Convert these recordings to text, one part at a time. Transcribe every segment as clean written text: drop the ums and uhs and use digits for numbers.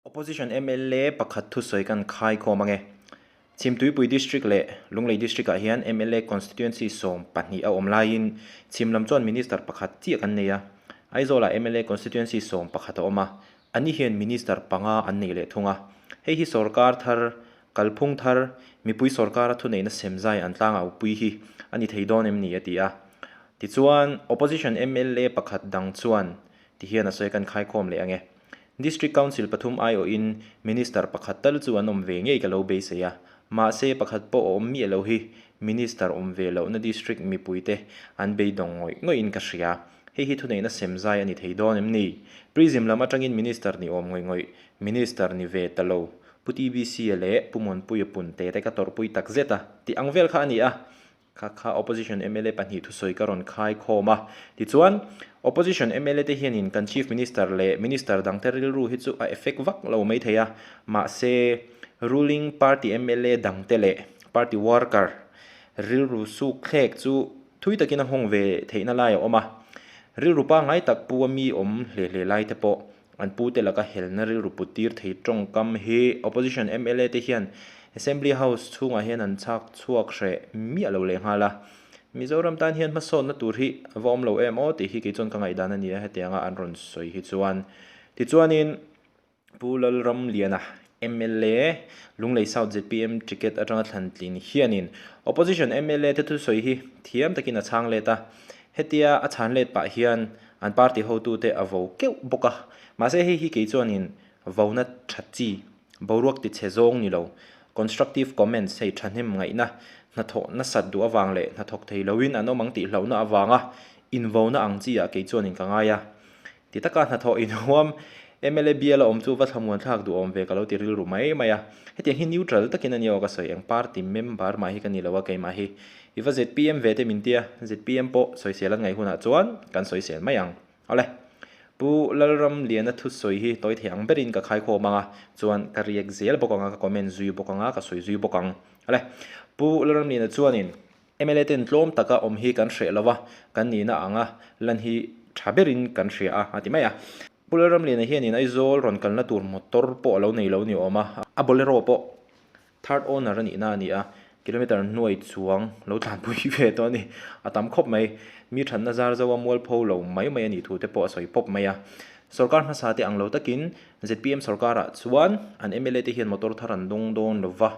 Opposition mla pakhat thusawi kan khaikhawm ange. Chhimtuipui District leh Lunglei District-ah hian mla Constituency 12 a awm laiin chhim lam chuan Minister pakhat chiah kan nei a. Aizawlah mla Constituency 11 a awm a, ani hian Minister panga an nei leh thung a. Hei hi sorkar thar, kalphung thar, mipui sorkara thuneihna semzai an tlangau pui hi a ni thei dawn em ni a ti a. Tichuan, Opposition mla pakhat dang chuan tihian a sawi kan khaikhawm leh ange. District Council pathum aiawhin Minister pakhat tal chu an awm ve ngei ka lo beisei a, mahse pakhat pawh a awm miah lo hi Minister awm ve lohna District mipuite an beidawng ngawih ngawihin ka hria. Hei hi thuneihna semzai a ni thei dawn em ni? Prism lam atangin Minister ni awm ngawih ngawih, Minister ni ve ta lo, Pu TBC-a leh Pu Muanpuia Punte te ka tawrhpui takzet a, tih ang vel kha a ni a. Kha kha Opposition mla pahnih thusawi ka rawn khai khawm a. Tichuan, Opposition mla te hianin kan Chief Minister leh Minister dangte rilru hi chu a effect vak lo mai thei a. Mahse, Ruling Party mla dangte leh Party worker rilru suk thlek chu thui takin a nghawng ve theihna lai a awm a. Rilru pangngai tak pu a mi awm hle hle lai te pawh An pute laka helna rilru put tir thei tawngkam hi Opposition mla te hian Assembly House chhungah hian an chhak chhuak hreh miah lo leh nghal a. Mizoram tan hian hmasawnna tur hi a va awm lo em aw tih hi kei chuan ka ngaihdan a ni a, hetianga an rawn sawi hi chuan. Tichuanin Pu Lalramliana mla Lunglei South zpm ticket atanga thlan tlin hianin Opposition mla te thusawi hi thiam takin a chhang let a, hetia a chhan let pah hian An party hotute a vo keuh bawk a, mahse hei hi kei chuanin vona tha chi, boruak tichhe zawng ni lo, constructive comments hei thahnem ngaihna, hnathawh nasat duh avang leh hnathawk thei loin an awm ang tih hlauhna avanga invona ang chi ah kei chuanin ka ngai a. Ti taka hnathawh inhuam mla bial a awm chu va thlamuan thlak duhawm ve ka lo ti rilru mai mai a. Hetiang hi neutral takin a nia aw ka sawi eng party member mah hi ka ni lo a keimah hi. I va zpm ve te min tia, zpm pawh sawisel an ngaih hunah chuan kan sawisel mai ang. Awle. Pu Lalramliana thusawi hi tawi thei ang berin ka khaikhawm ang a, chuan ka react zel bawk ang a, ka comment zui bawk ang a, ka sawi zui bawk ang. Awle. Pu Lalramliana chuanin mla ten tlawm taka awm hi kan hreh lo va, kan nihna anga lan hi tha berin kan hria a, a ti mai a. Pu Lalramliana hianin Aizawl rawn kalna tur motor pawh a lo nei lo ni awm a, a bolero pawh Third owner a nihna a ni a, kilometer nuai chuang lo tlanpui ve tawh a ni. A tam khawp mai. Mi thatna zar zo a mualpho lo mai mai a nih thu te pawh a sawi pawp mai a. Sorkar hmasa te ang lo takin zpm sorkarah chuan an mla te hian motor thar an dawng dawn lo va.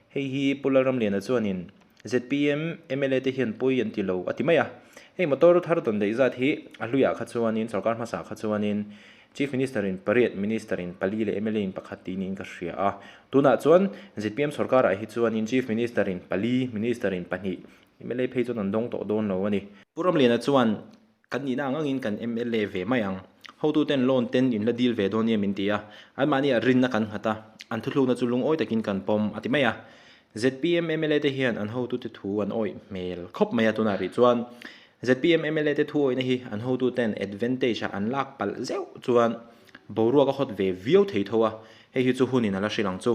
Hei hi Pu Lalramliana chuanin zpm mla te hian pawi an ti lo a ti mai a. Hei motor thar dawn daih zat hi a hluiah kha chuanin sorkar hmasa kha chuanin Chief Minister in pariat, Minister in pali leh mla in pakhat tih niin ka hria a. Tunah chuan zpm sorkarah hi chuanin Chief Minister in pali, Minister in pahnih, mla phei chuan an dawng tawh dawn lo a ni. Pu Ramliana chuan kan nihna ang angin kan mla ve mai ang. Hotuten loan ten in la deal ve dawn nia min ti a, anmahni ah rinna kan nghat a, an thuthlukna chu lungawi takin kan pawm a ti mai a. Zpm mla te hian an hotute thu an awih hmel khawp mai a tunah rih chuan zpm mla te thu awihna hi an hotuten advantage a an lak palh zeuh chuan boruak a hawt ve viau thei tho a, hei hi chu hunin a la hrilh ang chu.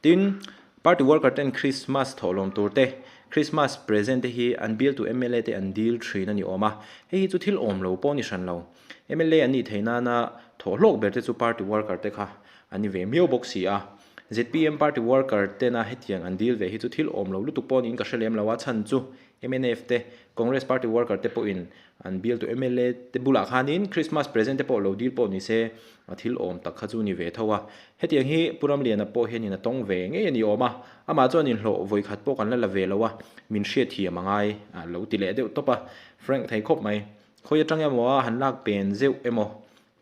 Tin, party worker ten Christmas thawhlawm tur te, Christmas present te hi an bialtu mla te an dil thin a ni awm a, hei hi chu thil awm lo pawh a ni hran lo. Mla an nih theih nana thawhhlawk ber te chu party worker te kha an ni ve miau bawk si a. Zpm party worker tena hetiang an dil ve hi chu thil awm lo lutuk pawh niin ka hre lem lo a, chhan chu mnf te, Congress party worker te pawhin an bialtu mla te bulah khanin Christmas present te pawh lo dil pawh ni se a thil awm tak kha chu ni ve tho a. Hetiang hi Pu Ramliana pawh hianin a tawng ve ngei a ni awm a, amah chuan inhlawh vawi khat pawh kan la la ve lo a, min hriatthiam a ngai a lo ti leh deuh tawp a, Frank thei khawp mai. Khawi atang emaw a han lak pen zeuh emaw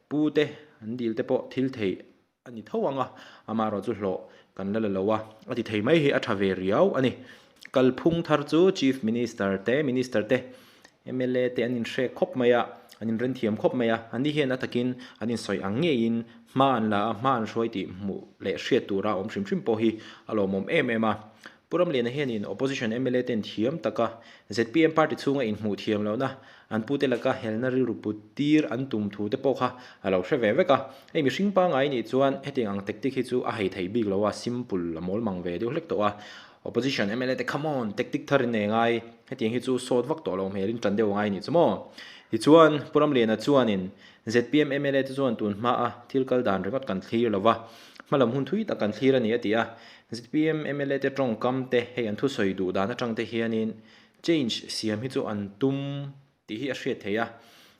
Pu te an dil te pawh thil theih a ni tho ang a, amaherawh chu hlawh kan la la lo a, a ti thei mai hi a tha ve riau a ni. Kalphung thar chu Chief Minister te, Minister te, mla te an inhrek khawp mai a, an inrenthiam khawp mai a, anni hian a takin an insawi ang ngeiin hma an la a, hma an hruai tih hmuh leh hriat tura awm hrim hrim pawh hi a lawmawm em em a. Pu Ramliana hianin Opposition mla ten thiam taka zpm party chhunga inhmuh thiam lohna an pute laka helna rilru put tir an tum thu te pawh kha a lo hre ve vek a. Hei mihring pangngai nih chuan hetiang ang tactic hi chu a hei thei bik lo a, simple a mawl mang ve deuh hlek tawh a. Opposition mla te come on, tactic thar in nei ngai, hetiang hi chu sawt vak tawh lo hmelin tan deuh angai nih chu maw. Tichuan Pu Ramliana chuanin zpm mla te chuan tun hmaa thil kal dan ringawt kan thlir lo va. Hmalam hun thui tak kan thlir a ni a ti a. Zpm mla te tawngkam te hei an thusawi duh dan atang te hianin change siam hi chu an tum tih hi a hriat theih a.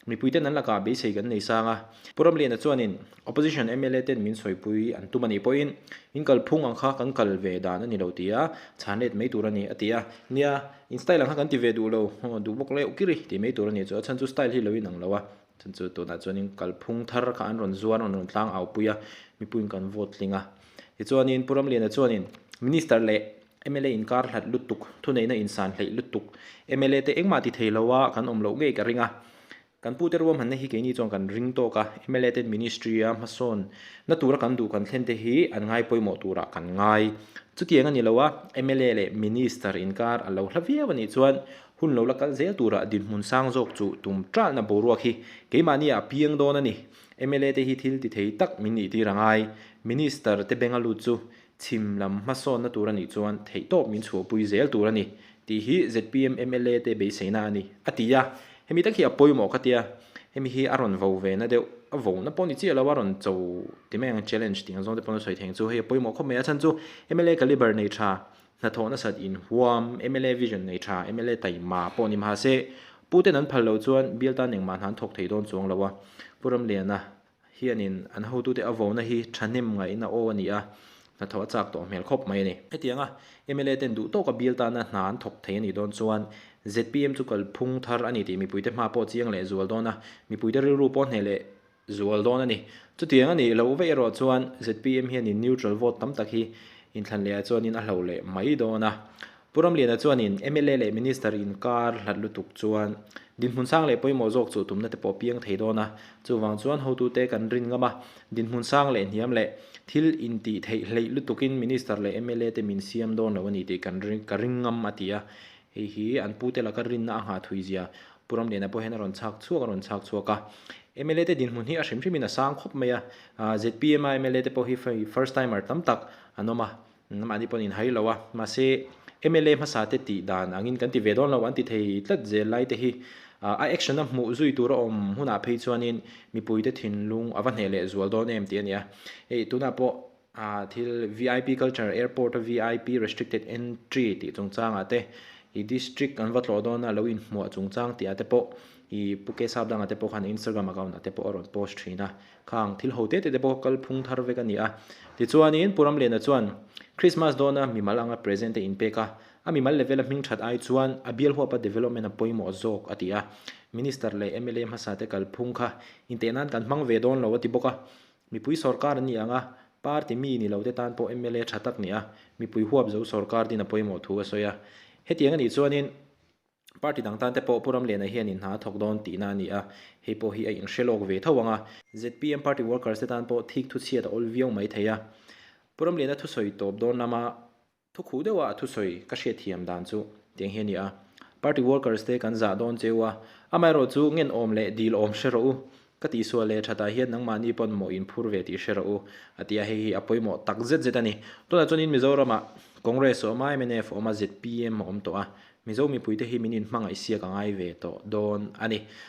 Mipuiten an lakah beisei kan nei sang a. Pu Ramliana chuanin Opposition mla ten min sawipui an tum a nih pawhin in kalphung ang kha kan kal ve dan a ni lo ti a, chhan let mai tur a ni a ti a. Nia, in style ang kha kan ti ve duh lo, duh bawk leuh kiri tih mai tur a ni chu. A chhan chu style hi lo inang lo a. Chhan chu tunah chuanin kalphung thar kha an rawn zuar, an rawn tlang au pui a, mipuiin kan vote tling a. Tichuanin Pu Ramliana chuanin Minister leh mla inkar hlat lutuk, thuneihna insan hleih lutuk, mla te engmah ti thei lo a kan awm loh ngei ka ring a. Kan pute ruahmanna hi keini chuan kan ring tawk a, mla ten ministry a hmasawn na tura kan duh kan thlen te hi an ngai pawimawh turah kan ngai. Chutiang a ni lo a, mla leh Minister inkar a lo hla viau a nih chuan Hun lo la kal zel turah dinhmun sang zawk chu tum talna boruak hi keimahni ah piang dawn a ni. Mla te hi thil ti thei tak min nih tir a ngai. Minister te benga lut chu chhim lam hmasawnna tur a nih chuan theihtawp min chhuahpui zel tur a ni tih hi zpm mla te beiseina a ni, a ti a. Hemi tak hi a pawimawh ka tia, hemi hi a rawn vo ve na deuh, a vo na pawh ni chiah lo a rawn cho ti mai ang challenge tih ang zawng te pawn a sawi thei ang chu hei a pawimawh khawp mai a chhan chu mla calibre nei tha Hnathawh nasat inhuam, mla vision nei tha, mla taima pawh ni mahse, puten an phal loh chuan bial tan engmah hna an thawk thei dawn chuang lo a. Pu Ramliana hianin an hotute a vona hi thahnem ngaihna aw a ni a, hnathawh a chak tawh hmel khawp mai a ni. Hetianga mla ten duh tawka bial tana hna an thawk thei a nih dawn chuan zpm chu kalphung thar a ni tih mipuite hma pawh chiang leh zual dawn a, mipuite rilru pawh hneh leh zual dawn a ni. Chutiang a nih loh veih erawh chuan zpm hianin neutral vote tam tak hi inthlan lehah chuanin a hloh leh mai dawn a. Pu Ramliana chuanin mla leh Minister inkar hlat lutuk chuan dinhmun sang leh pawimawh zawk chu tumna te pawh piang thei dawn a. Chuvang chuan hotute kan rin ngam a, dinhmun sang leh hniam leh thil intih theih hleih lutukin Minister leh mla te min siam dawn lo a ni tih kan ka ring ngam a ti a. Hei hi an pute laka rinna a nghah thui zia Pu Ramliana pawh hian a rawn chhak chhuak a rawn chhak chhuak a. Mla te dinhmun hi a hrim hrimin a sang khawp mai a, zpm a mla te pawh hi first timer tam tak an awm a, mahni pawh an inhai lo a, mahse mla hmasa te tih dan angin kan ti ve dawn lo an ti thei tlat zel lai te hi a action a hmuh zui tur a awm hunah phei chuanin mipui te thinlung a va hneh leh zual dawn em tih a ni a. Hei tunah pawh thil vip culture airport a vip restricted entry tih chungchangah te ih district an va tlawh dawn a lo inhmuah chungchang tih ah te pawh ih Pu Kesap dangah te pawh khan instagram account ah te pawh a rawn post thin a khang thil ho te te te pawh kalphung thar vek a ni a tichuanin Pu Ramliana chuan Christmas dawna mimal anga present te inpek a a mimal level a hming that ai chuan a bial huapa development a pawimawh zawk a ti a minister leh mla hmasa te kalphung kha inteh nan kan hmang ve dawn lo a ti bawk a. Mipui sawrkar an ni ang a, party mi ni lo te tan pawh mla tha tak ni a, mipui huap zo sawrkar din a pawimawh thu a sawi a. Hetiang a nih chuanin party dang tan te pawh Pu Ramliana hian in hna a thawk dawn tihna a ni a, hei pawh hi a inhre lawk ve tho ang a. Zpm party workers te tan pawh thik thu chhiat a awl viau mai thei a. Pu Ramliana thusawi tawp dawn lama Thu khuh deuha a thusawi ka hriatthiam dan chu tiang hi a ni a, Party workers te kan zah dawn cheu a, amaherawh chu ngen awm leh dil awm hre rawh u, ka tihsual leh thatah hian nangmahni pawn mawh in phur ve tih hre rawh u, a ti a, hei hi a pawimawh tak zet zet a ni. Tunah chuanin Mizoramah Congress a awm a, mnf a awm a, zpm a awm tawh a, Mizo mipuite hi min inhmangaih siak a ngai ve tawh dawn a ni.